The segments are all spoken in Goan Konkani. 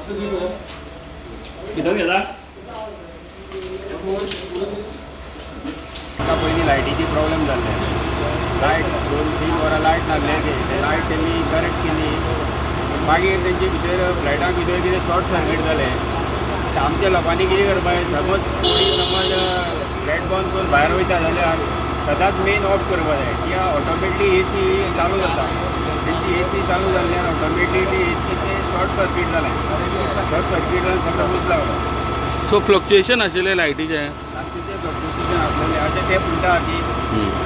भितर घेता. आतां पयलीं लायटीची प्रॉब्लेम जाल्ले. लायट 2-3 वरां लायट नासलेली. ते लायट तेमी करेक्ट केली पूण मागीर तेंचे भितर फ्लॅटाक भितर कितें शॉर्ट सर्कीट जालें. आतां आमच्या लोकांनी कितें करपाक जाय? समज कोणी समज फ्लॅट बंद करून भायर वयता जाल्यार सदांच मेन ऑफ करपाक जाय, कित्याक ऑटोमेटली एसी चालू जाता. तेंची एसी चालू जाल्ल्यान ऑटोमेटली ती एसीचें शॉर्ट सर्कीट जालें. शॉर्ट सर्कीट जावन सगळो उजो लागलो. सो फ्लक्च्युएशन आशिल्लें लायटीचें? रातचें फ्लक्चुएशन आसलेलें अशें ते म्हणटा की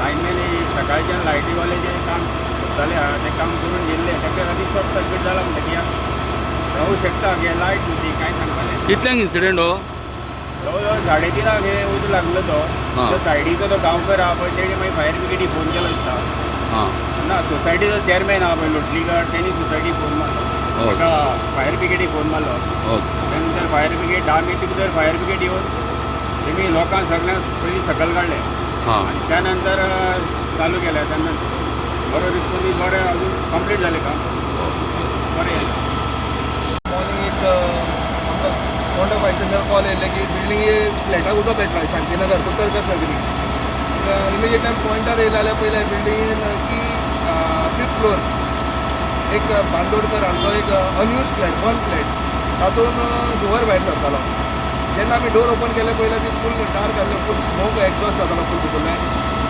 लायनमॅन सकाळच्यान लायटीवाले जे काम करताले आहा तें काम करून गेल्ले, ताका खातीर शॉर्ट सर्कीट जाला म्हणटा. कित्याक रावूं शकता की लायट न्हू ती, कांय सांगपाचें. कितल्यांक इन्सिडेंट हो? जवळ जवळ 3:30 हे उजो लागलो तो. तो सायडीचो तो गांवकर आहा पळय, तेणे मागीर फायर ब्रिगेडीक फोन केलो दिसता. ना, सोसायटीचो चेअरमॅन आहा पळय लोटलीकर, तेणी सोसायटीक फोन मारलो. ताका फायर ब्रिगेडीक फोन मारलो. त्यानंतर फायर ब्रिगेड 10 मिनटां भितर फायर ब्रिगेड येवन तेमी लोकांक सगळ्यांक पयलीं सकयल काडले आनी त्यानंतर चालू केलें. तेन्ना बरो रिस्पोन्स, बरें अजून कंप्लीट जालें काम, बरें जालें. मॉर्निंग एक आमकां फोंडा फायर स्टेशनार कॉल येयल्ले की बिल्डींगे फ्लॅटाक उजो पेटला, शांतीनगर, कुतरकर नगरी. इमिजिएट आमी पॉयंटार येयले जाल्यार पयलें बिल्डिंगेन की फिफ्थ फ्लोर एक बांदोडकर हांचो एक अनयूज फ्लॅट, बंद फ्लॅट, तातूंत धुंवर भायर सरतालो. जेन्ना आमी डोर ओपन केले पयलें ती फूल डार्क आहलें, फूल स्मोक एक्झॉस्ट जातालो फूल भितरल्यान.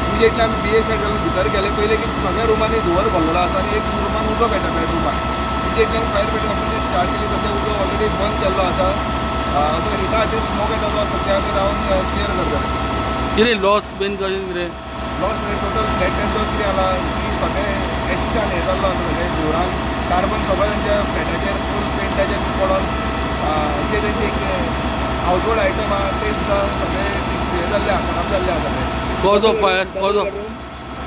इमिजिएटली आमी बी ए सायड घालून भितर गेले, पयलें की सगळ्या रुमांनी धुंवर भरलेलो आसा आनी एक रुमान उजो पेटा, बेडरुमान. इमिजिएटली आमी फायर ब्रिगेड ऑफिसीक स्टार्ट केली. सद्या उजो ऑलरेडी बंद केल्लो आसा. जो हिटा खातीर स्मोक येता तो सद्या आमी रावन क्लियर करता. कितें लॉस बीन कशें कितें? लॉस म्हणजे टोटल फ्लॅट तेंचो कितें जाला की सगळें एसिसान हें जाल्लो आसा, सगळें धुंवरान कार्बन सगळें तेंच्या फ्लॅटाचेर फूल पेंटाचेर पडोन जे तेंचे एक हावज होल्ड आयटम आहा ते सुद्दां सगळे हें जाल्ले आहा, खराब जाल्ले आहा सगळे. Cause of fire, cause of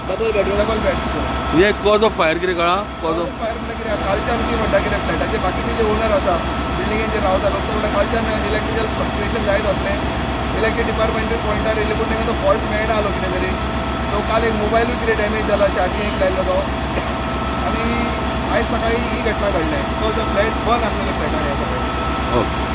Double bedroom, double bed. म्हणजे कॉज ऑफ फायर कितें कळ्ळां, कॉज ऑफ? फायर म्हणल्यार कितें, कालच्यान ती म्हणटा कितें फ्लॅटाचे बाकीचे जे ओनर आसा, बिल्डिंगेन जे रावता लोक, ते म्हणटा कालच्यान इलेक्ट्रिकल फ्लक्चुएशन जायत आसलें. इलेक्ट्रीक डिपार्टमेंटूय पॉयंटार येयले पूण तांकां तो फॉल्ट मेळना आसलो कितें तरी. सो काल एक मोबायलूय कितें डॅमेज जाला, चार्जिंगेक लायल्लो तो. आनी आयज सकाळी ही घटना घडल्या. तो जो फ्लॅट बंद आसलेले फ्लॅटार हें सगळें. ओके.